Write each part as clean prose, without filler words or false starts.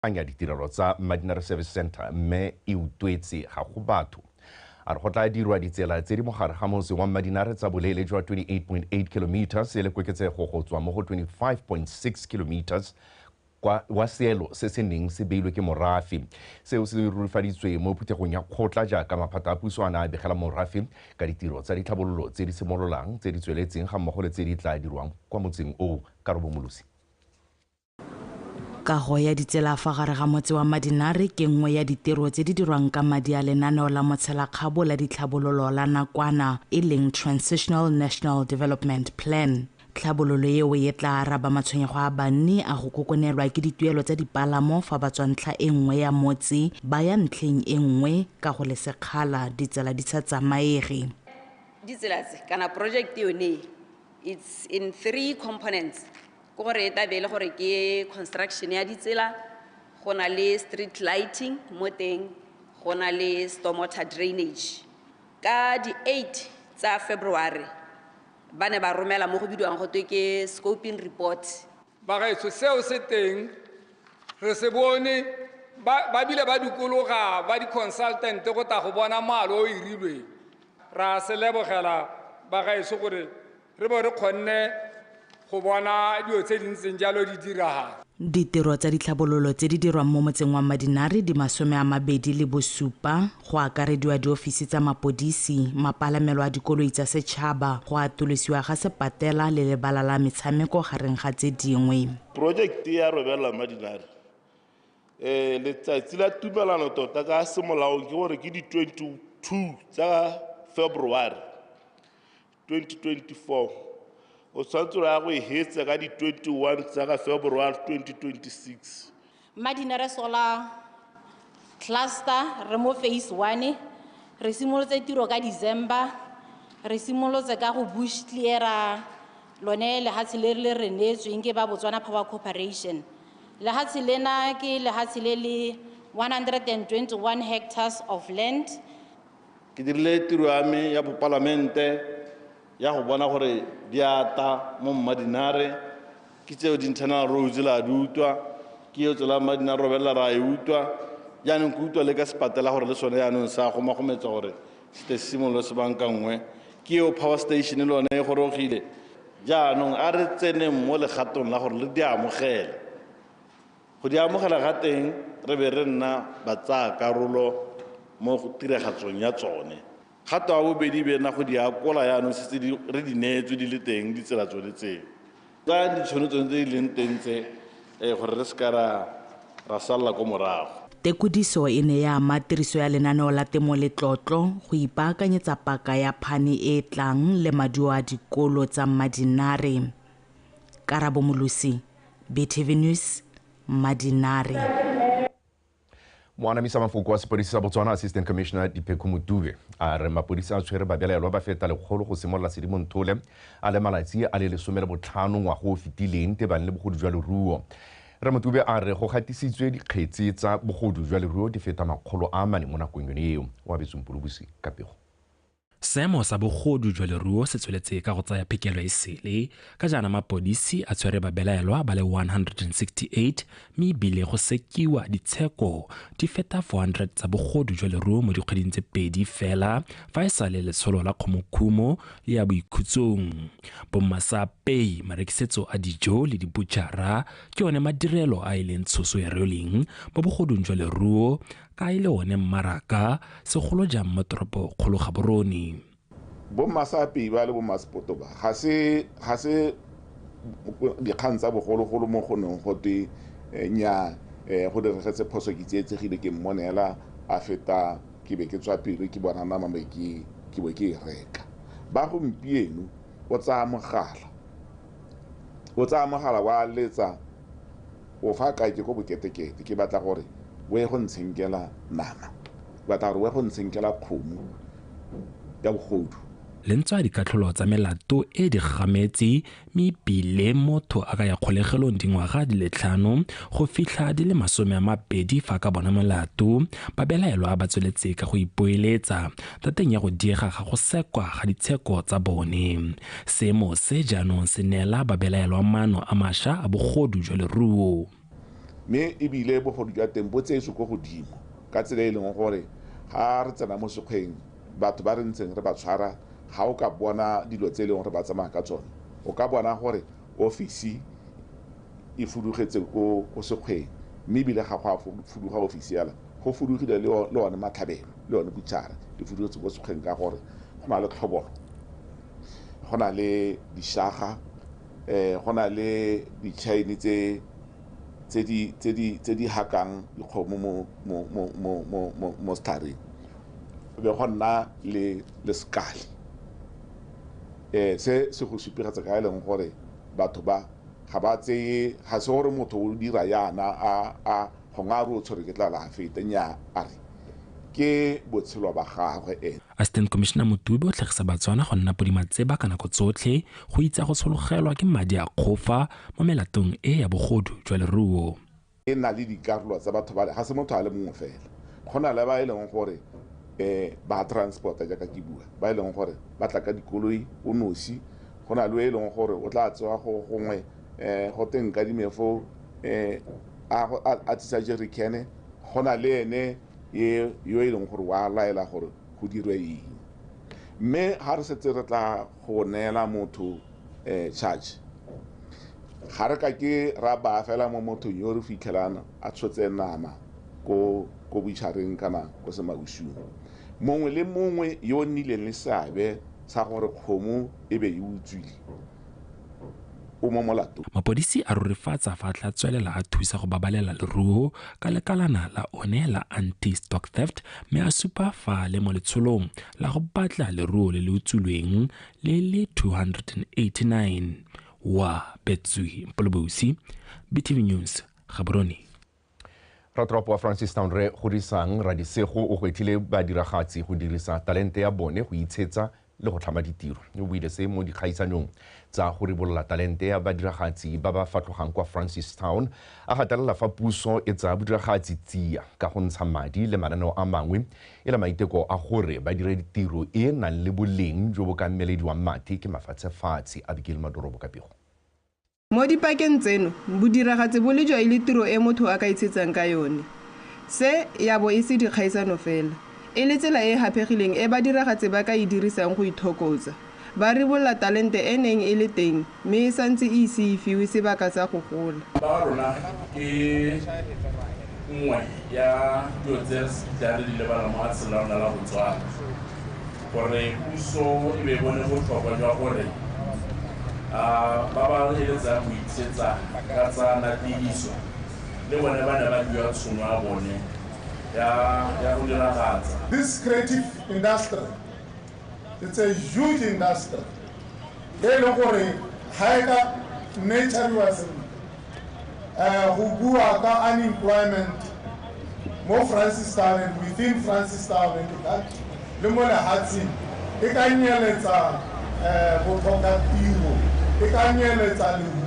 Anya ditirelo tsa Mmadinare Service Centre mme e utlwetse ga go batho. A re go tla dirwa ditsela tse di mogare ga motse wa Mmadinare tsa boleele jwa 28.8 kilometers e le koketsego go tswa mo go 25.6 kilometers wa seelo se se neng se beilwe ke morafe. Seo se rurifaditswe mo phuthegong ya kgotla jaaka maphata a puso a ne a begela morafe ka ditiro tsa ditlhabololo tse di simololang, tse di tsweletseng ga mmogo le tse di tla dirwang kwa motseng oo. Karabo Molosi. Kago ya ditsela fa gare ga motse wa Mmadinare ke nngwe ya ditiro tse di dirwang ka madi a lenaneo la motshelakgabo la ditlhabololo la nakwana e leng Transitional National Development Plan. Tlhabololo eo e tla araba matshwenyego a banni a go kokonelwa ke dituelo tsa dipalamo fa ba tswa ntlha e nngwe ya motse ba ya ntlheng e nngwe ka go le sekgala ditsela di sa tsamaege. Ditsela tse kana project yone it's in three components. Ke gore e tla be e le gore ke construction ya ditsela, go na le street lighting mo teng, go na le stormwater drainage. Ka di 8 tsa February ba ne ba romela mo go bidiwang go twe ke scoping report. Bagaetsho, seo se teng re se bone, ba bile ba dikologa ba di-consultant go tla go bona moalo o irilweng. Ra se lebogela bagaetsho gore re bo re kgonne go bona dilo tse di ntseng jalo di diragala. Ditiro tsa ditlhabololo tse di dirwang mo motseng wa Mmadinare di 27, go akarediwa diofisi tsa mapodisi, mapalamelo a dikoloi tsa setšhaba, go atolosiwa ga sepatela le lebala la metshameko gareng ga tse dingwe. Project ya Robelela Mmadinare, letsatsi la tumelano tota ka semolaong ke gore ke di 22 tsa February 2024. O tshwanetse ya go e hetsa ka di 21 tsa ka February 2026. Mmadinare Solar Cluster re mo phase 1, re simolotse tiro ka December, re simolotse ka go bush cleara lone lehatshe le le re neetsweng ke ba Botswana Power Corporation. Lehatshe lena ke lehatshe le le 121 hectares of land. Ke dirile tiro ya me ya bopalamente ya go bona gore di ata mo Mmadinare, ke tseo di-internal roads la di utlwa, ke eo tsela Mmadinare robelela ra e utlwa. Jaanong ke utlwa le ka sepatela gore le sone jaanong sa gomagometsa gore se tle se simolole se bankangwe. Ke eo power station le yone e gorogile. Jaanong a re tseneng mo legatong la gore le di amogele. Go di amogela ga teng re be re nna ba tsaya karolo mo tiragatsong ya tsone. Kgato ya bobedi be nna go di akola jaanong setse re di neetswe di le teng ditsela tsone tseo. Tsaya ditšhono tsone tse di leng teng tse, gore re seka ra salla ko morago. Tekodiso e ne ya ama tiriso ya lenaneo la temo letlotlo go ipaakanyetsa paka ya phane e e tlang le maduo a dikolo tsa Mmadinare. Karabo Molosi, BTV News, Mmadinare. Moanamisa mafoko wa sepodisi sa Botswana Assistant Commissioner Dipheko Motube a re mapodisi a tshwere babelaelwa ba feta 100 go simolola Sedimonthole a le malatsi a le 15 ngwaga o fetileng tebang le bogodu jwa leruo. Rre Motube a re go gatisitswe dikgetsi tsa bogodu jwa leruo di feta 400 mo nakong yone eo. O abetsweng Polobusi ka pego. Seemo sa bogodu jwa leruo se tsweletse ka go tsaya phekelo e sele ka jaana mapodisi a tshwere babelaelwa ba le 168 mme ebile go sekiwa ditsheko di feta 400 tsa bogodu jwa leruo mo dikgweding tse pedi fela fa e sale letsholo la kgomokhumo le ya boikhutsong. Bommasapei, marekisetso a dijo le dibutšhara ke one madirelo a e leng tshoso ya roleng mo bogodung jwa leruo ka e le one mmaraka segolo jang mo toropo kgolo Gaborone. Bommasapei ba le bommasepoto ba ga se dikgang tsa bogologolo mo go neng go twe nya go diregetse phoso ke tsietsegile ke mmonela a feta ke be ke tswa pele ke bona nama me ke bo ke e reka. Ba gompieno o tsaya mogala wa letsa o fa kae ke ko boketekete ke batla gore o ye go ntshenkela nama, ke batla gore o ye go ntshenkela kgomo ya bogodu. Le ntswa dikatlholo tsa melato e di gametse mme ebile motho a ka ya kgolegelong dingwaga di le 5 go fitlha di le 20 fa ka bona molato, babelaelwa ba tsweletse ka go ipoeletsa tateng ya go diega ga go sekwa ga ditsheko tsa bone. Seemo se jaanong se neela babelaelwa maano a mašwa a bogodu jwa leruo. Mme ebile bogodu jwa teng bo tseetswe ko godimo ka tsela e leng gore ga re tsena mo sekgweng batho ba re ntseng re ba tshwara, ga o ka bona dilo tse e leng gore ba tsamaya ka tsone, o ka bona gore ofisi e fudugetse ko sekgweng, mme ebile ga go a fuduga ofisi yala, go fudugile le one matlhabelo le one butšhara di fudugetse ko sekgweng ka gore go na le tlhobolo, go na le dišaga, go na le ditšhaene tse di hakang dikgomo mo setlhareng, be go nna le sekale. Se se go supegetsa ka e leng gore batho ba ga ba tseye, ga se gore motho o dira yana a gongwe a re o tshwere ke tlala a feta, nnyaa, a re ke botshelo ba gagwe ene. Assistant Commissioner Motube o tlhagisa Batswana go nna podimatseba ka nako tsotlhe go itsa go tshologelwa ke madi a kgofa mo melatong e ya bogodu jwa leruo. E na le dikarolo tsa batho ba, ga se motho a le mongwe fela, go na le ba e leng gore ba transporta jaaka ke bua, ba e leng gore ba tla ka dikoloi o nosi, go na le e leng gore o tla tsewa go gongwe go teng ka dimefo a tsisa jerrycan, go na le ene yo e leng gore wa laela gore go dirwe eng. Mme ga re setse re tla go neela motho charge, ga re ka ke ra baya fela mo mothong yo re fitlhelang a tshotse nama ko butšhareng kana ko semausung. Mongwe le mongwe yo o nnileng le seabe sa gore kgomo e be e utswile o mo molato. Mapodisi a rurifatsa fa tla tswelela a thusa go babalela leruo ka lekalana la one la anti-stock theft, mme a supa fa le mo letsholong la go batla leruo le le utswilweng le le 289. Wa Betsui Mpolobosi, BTV News, Gaborone. Ratoropo wa Francistown re Godisang Radisego o gwetlhile badiragatsi go dirisa talente ya bone go itshetsa le go tlhama ditiro. O buile se mo dikgaisanong tsa go ribolola talente ya badiragatsi ba ba fatlhogang kwa Francistown, a gatelela fa puso e tsaya bodiragatsi tsia ka go ntsha madi le mananeo a mangwe e le maiteko a gore ba dire ditiro e e nang le boleng jo bo ka mmelediwang mathe ke mafatshefatshe. Abigail Madorobo ka pego. Mo dipakeng tseno, bodiragatsi bo lejwa e le tiro e motho a ka itshetsang ka yone. Se ya bo e se dikgaisano fela, e le tsela e e haphegileng e badiragatsi ba ka e dirisang go ithokotsa. Ba ribolola talente e neng e le teng, mme e santse e ise e fiwe sebaka sa go gola. Ba rona ke nngwe ya dilo tse re se di lebala mo lefatsheng la rona la Botswana, gore puso e be bone botlhokwa jwa gore ba ba eletsang go itshetsa ka tsa natediso le bone ba ne ba fiwa tšhono ya bone ya go diragatsa. This creative industry, it's a huge industry. E le gore ga e ka nurturiwa sentle, go bua ka unemployment mo Francistown and within Francistown and le mo lehatsheng e ka nyeletsa botlhoka tiro, e ka nyeletsa lehuma.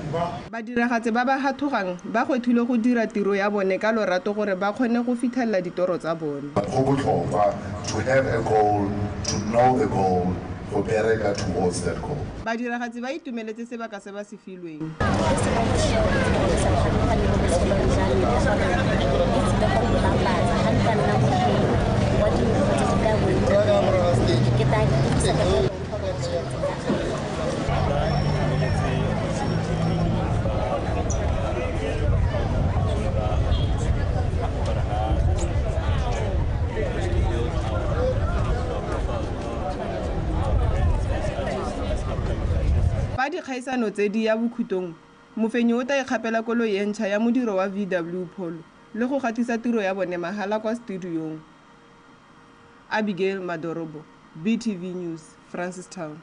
Badiragatsi ba ba hathogang ba gwetlhile go dira tiro ya bone ka lorato gore ba kgone go fitlhelela ditoro tsa bone. Go botlhokwa to have a goal, to know the goal, go bereka towards that goal. Badiragatsi ba itumeletse sebaka se ba se filweng. Fa dikgaisano tse di ya bokhutong, mofenyi o tla ikgapela koloi e ntšha ya modiro wa VW Polo le go gatisa tiro ya bone mahala kwa studiong. Abigail Madorobo, BTV News, Francistown.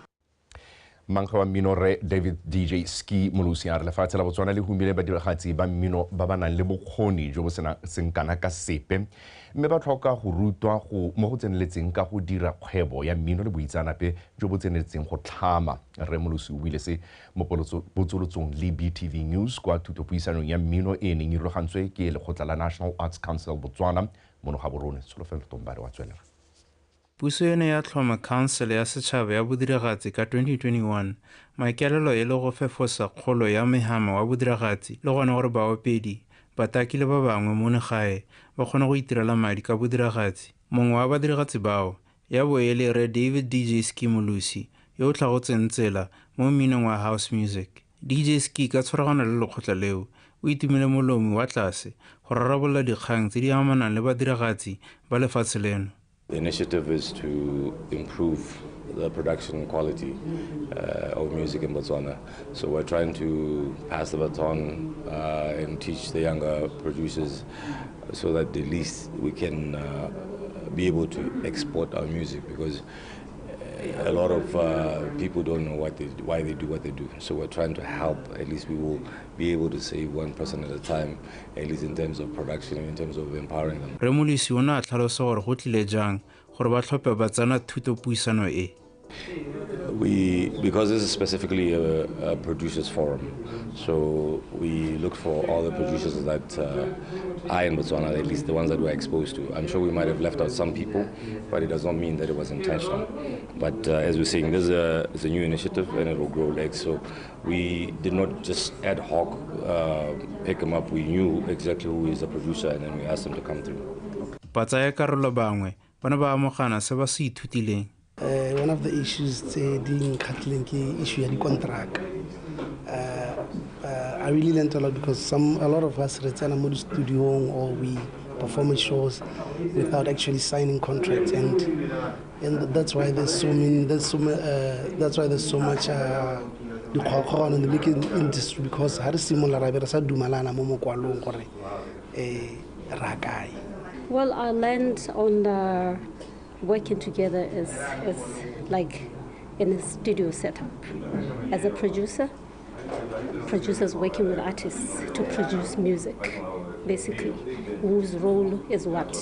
Mankge wa mmino re David DJ Ski Molosi a re lefatshe la Botswana le humile badiragatsi ba mmino ba ba nang le bokgoni jo bo seng kana ka sepe, mme ba tlhoka go rutwa mo go tseneletseng ka go dira kgwebo ya mmino le boitseanape jo bo tseneletseng go tlhama. Rre Molosi o buile se mo potsolotsong le BTV News kwa thutopuisanong ya mmino e neng e rulagantswe ke lekgotla la National Arts Council Botswana mono Gaborone. Tsholofelo Tombare wa tswelela. Puso ene ya tlhoma Council ya Setšhaba ya Bodiragatsi ka 2021, maikaelelo e le go fefosa kgolo ya mehama wa bodiragatsi le gone gore baopedi bataki le ba bangwe mono gae ba kgone go itirela madi ka bodiragatsi. Mongwe wa badiragatsi bao ya bo e le Rre David DJ Ski Molusi yo o tlhagotseng tsela mo mminong wa house music. DJ Ski ka tshwaragano le lekgotla leo o itumile molomo wa tlase go rarabolola dikgang tse di amanang le badiragatsi ba lefatshe leno. The initiative is to improve the production quality of music in Botswana. So we're trying to pass the baton and teach the younger producers so that at least we can be able to export our music, because a lot of people don't know why they do what they do. So we're trying to help. At least we will be able to save one person at a time, at least in terms of production and in terms of empowering them. Rre Molusi o ne a tlhalosa gore go tlile jang gore ba tlhophe ba tsena thutopuisano e. Because this is specifically a producers forum, so we look for all the producers that are in Botswana, at least the ones that we're exposed to. I'm sure we might have left out some people, but it does not mean that it was intentional. But as we're saying, this is a new initiative and it will grow legs. So we did not just ad hoc pick them up. We knew exactly who is the producer, and then we asked them to come through. Batsayakarolo bangwe ba ne ba amogana se ba se ithutileng. One of the issues tse di nkgatlhileng ke issue ya di-contract. I really learned a lot because a lot of us re tsena mo di-studiong or we perform shows without actually signing contracts, and that's why there's so many, that's why there's so much dikgogakgogano in the music industry, because ha re simolola ra be re sa dumalana mo mokwalong gore ra kae. Well, I learned on the working together is like in a studio setup. As a producer, producers working with artists to produce music, basically, whose role is what,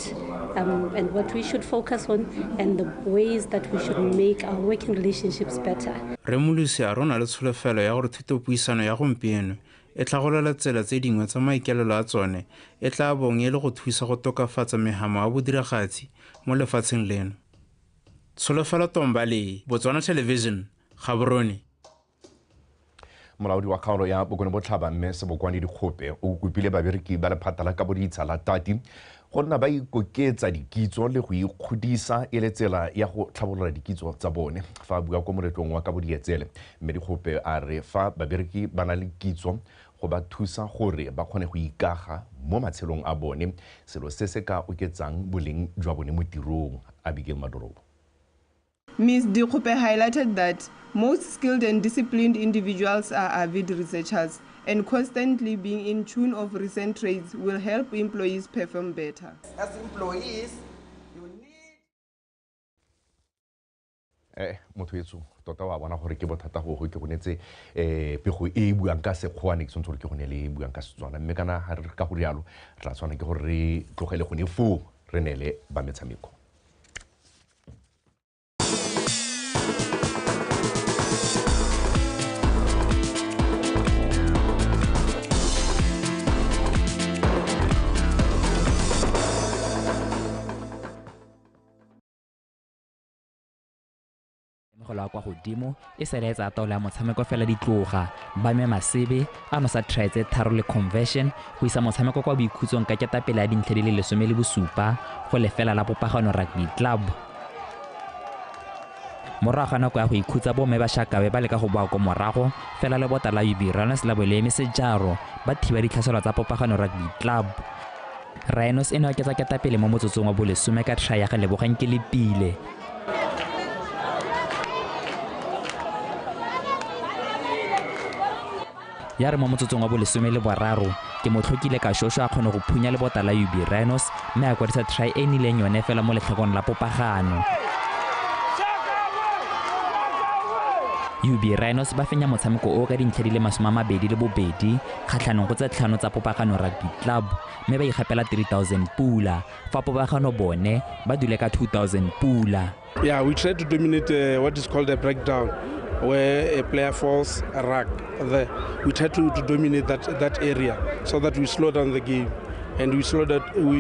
and what we should focus on, and the ways that we should make our working relationships better. Rre Molusi a rona le tsholofelo ya gore thutopuisano ya gompieno e tlhagolela tsela tse dingwe tsa maikaelelo a tsone e tla bong e le go thusa go tokafatsa mehamo ya bodiragatsi mo lefatsheng leno. Tsholofelo Tombale, Botswana Television, Gaborone. Molaodi wa kgaolo ya Bokone Botlhaba mme Sebokwane Dikgope o kopile babereki ba lephata la kabo ditsha la Tati go nna ba ikoketsa dikitso le go ikgodisa e le tsela ya go tlhabolola dikitso tsa bone. Fa a bua ko moletlong wa kabo dietsele, mme Dikgope a re fa babereki ba na le kitso go ba thusa gore ba kgone go ikaga mo matshelong a bone, selo se se ka oketsang boleng jwa bone mo tirong. Abigail Madorobo. Ms. Dikgope highlighted that most skilled and disciplined individuals are avid researchers, and constantly being in tune of recent trades will help employees perform better. As employees, you need... Motho etso tota wa bona gore ke bothata go go ke go netse pego e buang ka sekgowa ne ke tshwanetse gore ke go ne le buang ka Setswana, mme kana ha re ka go rialo re tla tshwana ke gore re tlogele gone foo re neele ba metshameko. Mogolo kwa godimo e sele etsa taolo ya motshameko fela ditloga ba me Masebe a nosa try tse tharo le conversion go isa motshameko kwa boikhutsong ka ketapele ya dintlha di le 17 go lefela la Popagano Rugby Club. Morago ga nako ya go ikhutsa bomme ba Shakawe ba leka go boa ko morago fela lebota la UB Rhinos la bo le eme sejaro ba thiba ditlhaselo tsa Popagano Rugby Club. Rhinos e ne oketsa ketapele mo motsotsong wa bolesome ka try ya ga Lebogang ke Lepile. Ya re mo motsotsong wa bolesome le boraro ke mo tlhokile ka shosho a kgone go phunya lebota la UB Rhinos mme a kwadisa try e nileng yone fela mo letlhakong la Popagano. UB Rhinos ba fenya motshameko o ka dintlha di le 22 kgatlhanong go tse 5 tsa Popagano Rugby Club mme ba ikgapela 3000 pula fa Popagano bone ba dule ka 2000 pula. Yeah, we try to dominate what is called a breakdown, where a player falls a ruck. We try to dominate that area so that we slow down the game. And we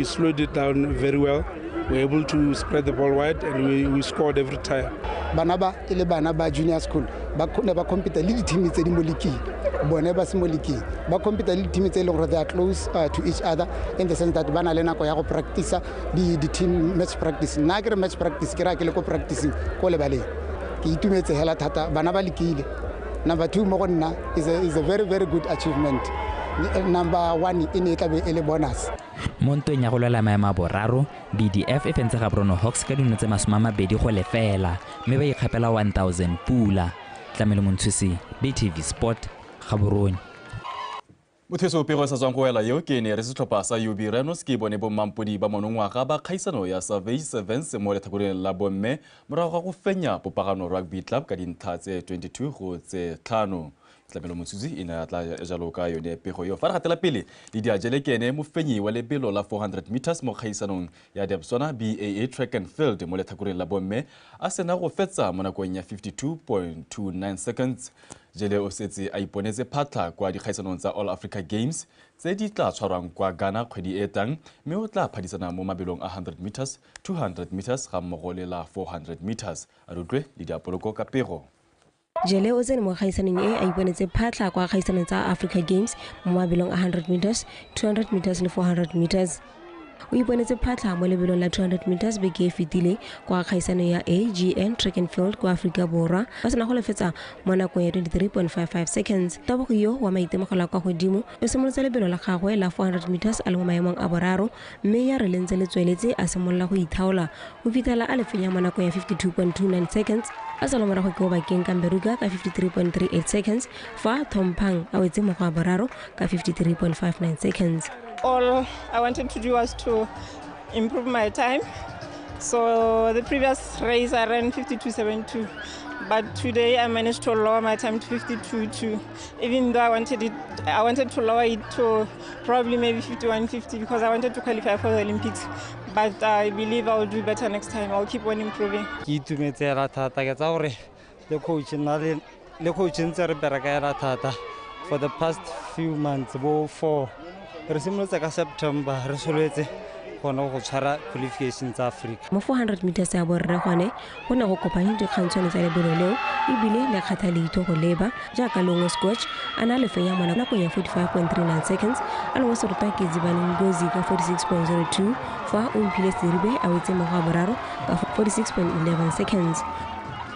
slowed it down very well. We were able to spread the ball wide, and we scored every time. Bana ba e le bana ba junior school ba ne ba compete le di-team tse di mo league, bone ba se mo league, ba compete le di-team tse e leng gore they are close to each other in the sense that ba na le nako ya go practice di-team match practice. Nna ke re match practice ke raya ke le ko practicing ko lebaleng. Ke itumetse hela thata, bana ba lekile. Number 2 mo go nna is a very, very good achievement. Number 1 e ne e tla be e le bonus. Mo ntweng ya go lwela maemo a boraro, BDF e fentse Gaborone Hawks ka dino tse 20-0, mme ba ikgapela 1000 pula. Tlamelo Montshusi, BTV Sport, Gaborone. Motho pego sa tswang go wela eo ke ne re setlhopha sa UB Rhinos ke bone bommampodi ba monongwaga ba kgaisano ya Savage Sevens mo letlhakoreng la bomme morago ga go fenya Popagano Rugby Club ka dintlha tse 22-5. Tlamelo Montshusi e ne a tla jalo ka yone pego eo. Fa re gatela pele le diajele ke ene mofenyi wa lebelo la 400 meters mo kgaisanong ya Debswana BAA Track and Field mo letlhakoreng la bomme a sena go fetsa mo nakong ya 52.29 seconds. Jele o setse a iponetse phatlha kwa dikgaisanong tsa All Africa Games tse di tla tshwarwang kwa Ghana kgwedi e tlang, mme o tla phadisana mo mabelong a 100 meters, 200 meters ga mmogo le la 400 meters. A re utlwe le diapoloko ka pego. Jele o tsene mo kgaisanong e a iponetse phatlha kwa kgaisanong tsa Africa Games mo mabelong a 100 meters, 200 meters le 400 meters. O iponetse phatlha mo lebelong la 200 meters beke e fetile kwa kgaisanong ya AGN Track and Field kwa Aforika Borwa ba sena go lefetsa mo nakong ya 23.55 seconds. Tabogo yo wa maitemogelo a kwa godimo o simolotse lebelo la gagwe la 400 meters a le mo maemong a boraro, mme ya re le ntse le tsweletse a simolola go ithaola go fitlhela a le fenya mo nakong ya 52.29 seconds. A sala morago ke Obakeng Kamberuka ka 53.38 seconds, fa Thompang a wetse mo go a boraro ka 53.59 seconds. All I wanted to do was to improve my time. So the previous race I ran 52.72, but today I managed to lower my time to 52.2. Even though I wanted to lower it to probably maybe 51.50 because I wanted to qualify for the Olympics. But I believe I will do better next time. I'll keep on improving. Ke itumetse hela thata, ke tsa gore le coach nna le coach ntse re bereka hela thata for the past few months, bo 4. Re simolotse ka September re soletse gone go tshwara qualification tsa Africa. Mo 400 meters ya borre gone go ne go kopane dikgantshwane tsa lebelo leo ebile le kgatha leitho go leba jaaka Longwe Scotch a na le fenya mo nakong ya 45.39 seconds, a lengwe serutwa ke Zibane Ngozi ka 46.02, fa o Mphile Seribe a wetse mo go a boraro ka 46.11 seconds.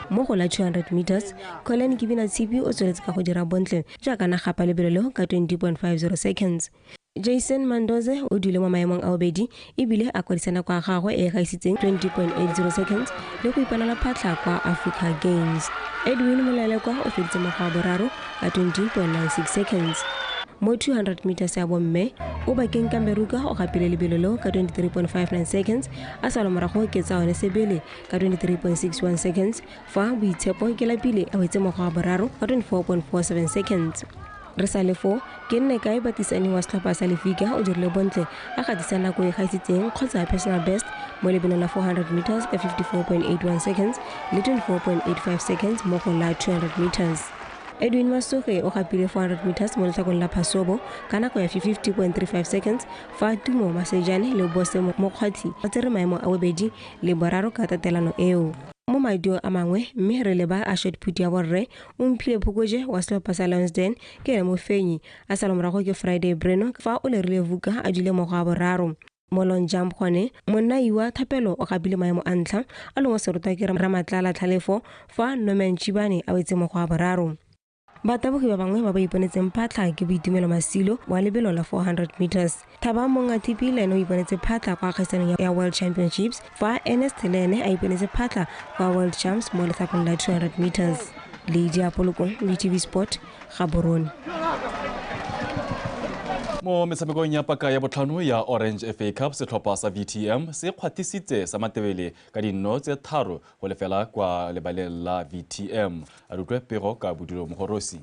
Mo go la 200 meters, Colin Kibina Tshipi o tsweletse ka go dira bontle jaaka na gapa lebelo leo ka 20.50 seconds. Jason Mandoze o dule mo maemong a bobedi ebile a kwadisa nako ya gagwe e gaisitseng 20.80 seconds le go iponela phatlha kwa Africa Games. Edwin Molalekwa o feditse mo go a boraro ka 20.96 seconds. Mo 200 meters ya bomme, Obakeng Kamberuka o gapile lebelo leo ka 23.59 seconds, a sala morago ke tsa one Sebele ka 23.61 seconds, fa Boitshepo Kelapile a wetse mo go a boraro ka 24.47 seconds. Re sa le fo ke nne kae batisane wa setlhopha sa Lefika o dirile bontle a gatisa nako e gaisitseng kgotsa personal best mo lebelong la 400 meters ka 54.81 seconds le 24.85 seconds mo go la 200 meters. Edwin Masuge o gapile 400 meters mo letlhakong la Phasobo ka nako ya 50.35 seconds, fa Tumo Masejane le Bose Mokgwathi ba tsere maemo a bobedi le boraro ka tatelano eo. Mo maduo a mangwe mme re leba a shot put ya borre, o Mphile Phokoje wa setlhopha sa Lionsden ke ene mofenyi, a sala morago ke Friday Breno fa o lerile Vuka a dule mo go a boraro. Mo long jump gone monna Iwa Thapelo o gapile maemo a ntlha a lengwe serutwa ke Ramatlala Tlhalefo fa Norman Chibane a wetse mo go a boraro. Batabogi ba bangwe ba ba iponetseng phatlha ke Boitumelo Masilo wa lebelo la 400 meters. Thaba Mongathipi le ene o iponetse phatlha kwa kgaisanong ya World Championships, fa Ernest le ene a iponetse phatlha kwa World Champs mo letlhakong la 200 meters. Lady Apolokong, BTV Sport, Gaborone. Mo metshamekong ya paka ya botlhano ya Orange FA Cup, setlhopha sa VTM se kgwathisitse sa Matebele ka dinno tse 3-0 kwa lebaleng la VTM. A re utlwe pego ka Bodulo Mogorosi.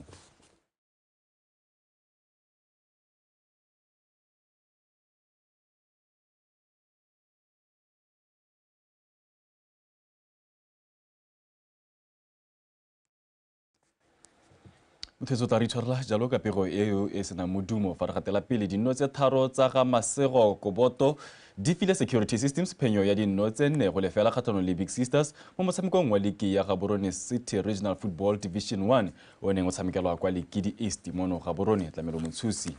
Mothetso tla re itshwarela jalo ka pego eo e senang modumo. Fa re gatela pele, dinno tse 3 tsa ga Masego Koboto di file Security Systems phenyo ya dinno tse 4-0 kgatlhanong le Big Sisters mo motshamekong wa liki ya Gaborone City Regional Football Division 1 o neng o tshamekelwa kwa Lekidi East mono Gaborone. Tlamelo Motshusi.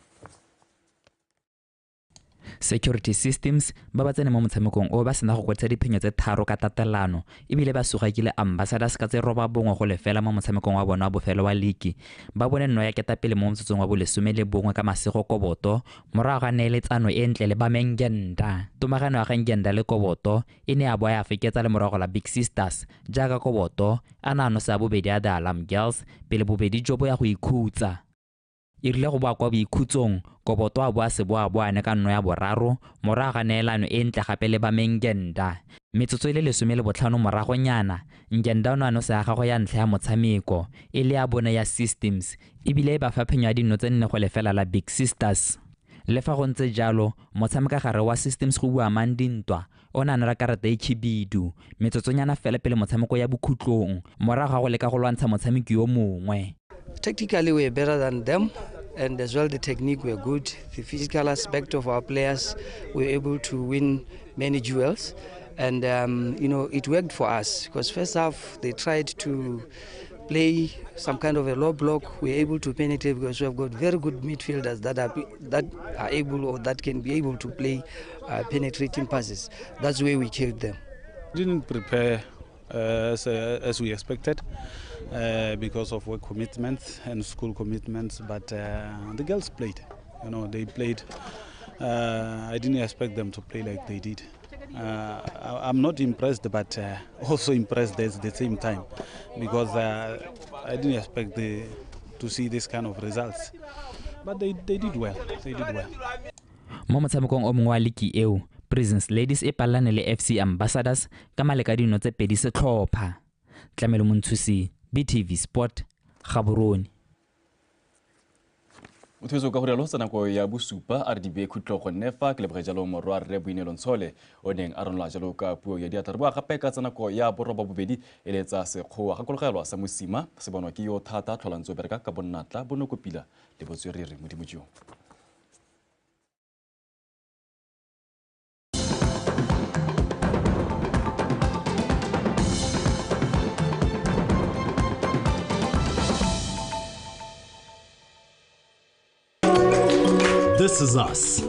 Security Systems ba ba tsene mo motshamekong o ba sena go kwadisa diphenyo tse 3 ka tatelano ebile ba sugakile Ambassadors ka tse 9-0 mo motshamekong wa bona wa bofelo wa liki. Ba bone nno ya ketapele mo motsotsong wa bo 11 ka Masego Koboto morago ga neeletsano e ntle le ba Mengenda. Tomagano ya ga Ngenda le Koboto e ne ya boa ya feketsa le morago la Big Sisters jaaka Koboto a na a nosa bobedi a The Alarm Girls pele bobedi jo bo ya go ikhutsa. E rile go boa kwa boikhutsong, Koboto a boa seboaboane ka nno ya boraro morago ga neelano e ntle gape le ba Mengenda. Metsotso e le 15 moragonyana, Ngenda o ne a nosa ya gagwe ya ntlha ya motshameko e le ya bone ya Systems ebile e ba fa phenyo ya dinno tse 4-0 la Big Sisters. Le fa go ntse jalo, motshamekagare wa Systems go bua Mandintwa o ne a nela karata e khibidu metsotsonyana fela pele motshameko ya bokhutlong morago ga go leka go lwantsha motshameki yo mongwe. Tactically, we're better than them, and as well the technique were good. The physical aspect of our players, we were able to win many duels, and you know, it worked for us because first half they tried to play some kind of a low block. We were able to penetrate because we have got very good midfielders that are able or that can be able to play penetrating passes. That's where we killed them. Didn't prepare as we expected because of work commitments and school commitments, but the girls played. You know, they played. I didn't expect them to play like they did. I'm not impressed, but also impressed at the same time, because I didn't expect to see this kind of results. But they did well. They did well. Mo motshamekong o mongwe wa liki eo, Prisons Ladies e palane le FC Ambassadors ka maleka dino tse 2 setlhopha. Tlamelo Montshusi, BTV Sport, Gaborone. Motho ka go rialo tsa nako ya bosupa a re di bee khutlo go nne fa ke leboge jalo morwa rre Boinelo Ntshole o neng a ronola jalo ka puo ya diatla. Re boa gape ka tsa nako ya 8:30 e le tsa sekgowa. Gakologelwa sa mosima se bonwa ke yo thata tlhola ntse o bereka ka bonnatla bonokopila le botswerere. Modimo jo. This is us.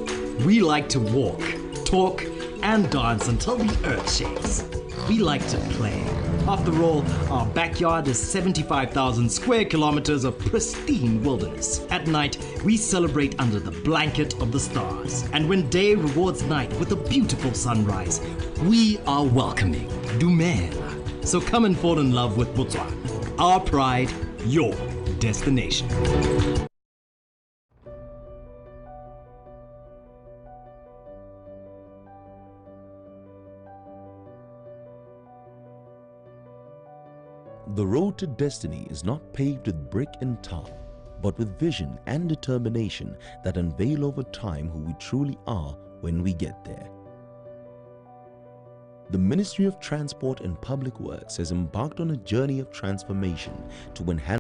We like to walk, talk, and dance until the earth shakes. We like to play. After all, our backyard is 75,000 square kilometers of pristine wilderness. At night, we celebrate under the blanket of the stars. And when day rewards night with a beautiful sunrise, we are welcoming. Dumela. So come and fall in love with Botswana. Our pride, your destination. The road to destiny is not paved with brick and tar, but with vision and determination that unveil over time who we truly are when we get there. The Ministry of Transport and Public Works has embarked on a journey of transformation to enhance